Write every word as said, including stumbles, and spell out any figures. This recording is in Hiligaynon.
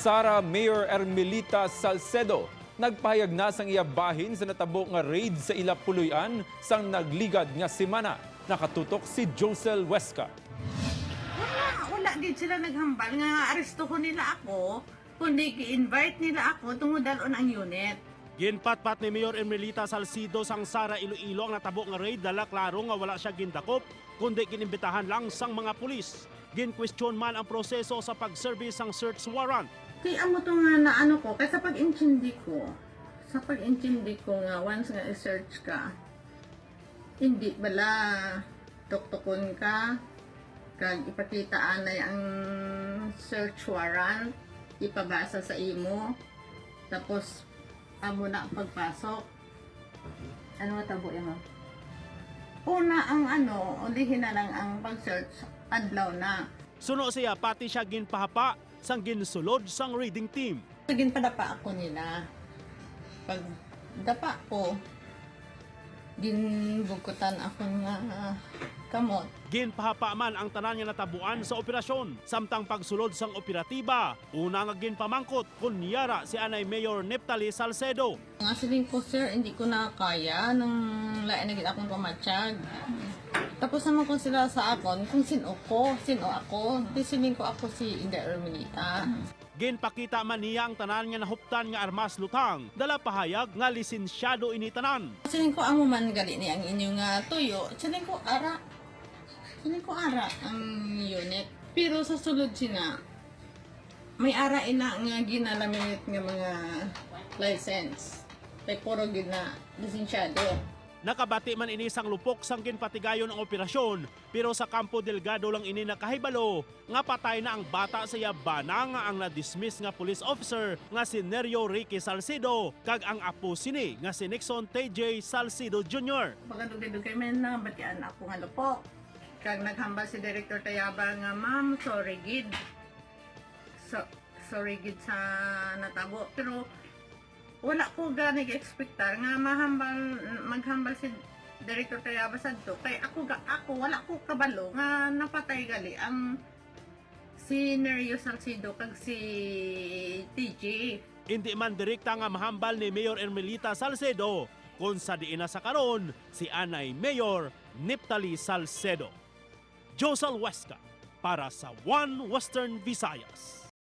Sara Mayor Ermelita Salcedo nagpahayag na sang iya bahin sa natabo nga raid sa ila puloy-an sang nagligad nga semana. Nakatutok si Josel Huesca. Wala, wala gid sila naghambal nga arestuhon nila ako, kundi gi-invite nila ako tungod dalon ang unit. Ginpatpat ni Mayor Ermelita Salcido sang Sara Iloilo ang natabo nga raid, dala klaro nga wala siya gindakop, kundi ginimbitahan lang sang mga pulis. Ginkwestiyon man ang proseso sa pag-serve sang search warrant. Kay amo to nga naano ko, kay sa pag-intindi ko, sa pag-intindi ko nga once nga i-search ka, hindi bala tuktukon ka, kag ipakita anay ang search warrant, ipabasa sa imo, tapos amo na ang pagpasok. Ano nga tabo yan, ma'am? Una ang ano, ulihin na lang ang pag-search, adlaw na. Suno siya, pati siya ginpahapa sang ginsulod sang raiding team. Ginpadapa ako nila. Pag dapa ko, ginbukutan ako nga kamot. Ginpahapa man ang tanan nga natabuan sa operasyon, samtang pagsulod sang operatiba, una nga ginpamangkot kon yara si anay Mayor Nephtaly Salcedo. Nga siling ko, "Sir, hindi ko na kaya nang lain na gid akong pamatyag." Tapos naman kung sila sa akon, kung sino ko, sino ako, di siling ko ako si Inday Ermelita. Ginpakita man niya ang tanan nga nahuptan nga armas, luthang dala pahayag nga lisensyado ini tanan. Siling ko, "Amo man gali ni ang inyo nga tuyo." Siling ko, "Ara." Siling ko, "Ara ang unit." Pero sa sulod sina, may ara ina nga ginalaminate nga mga license. Kay puro gid na lisensyado. Nakabati man ini sang lupok sang ginpatigayon ang operasyon, pero sa Campo Delgado lang ini nakahibalo nga patay na ang bata sa iya bana nga ang na-dismiss nga police officer nga si Nerio Ricky Salcedo kag ang apo sini nga si Nixon T J Salcedo Junior. Pagadugay-dugay, may nabatian ako nga lupok. Kag naghambal si Director Tayaba nga, "Ma'am, sorry gid. So, sorry gid sa natabo." Pero wala ko gani expectar nga mahambal, maghambal si Director Tayaba sadto. Kay ako ga, ako, wala ko kabalo nga napatay gali ang si Nerio Salcedo kag si T J. Indi man direkta nga mahambal ni Mayor Ermelita Salcedo kon sa diin na sa karon si anay Mayor Nephtaly Salcedo. Josel Huesca para sa One Western Visayas.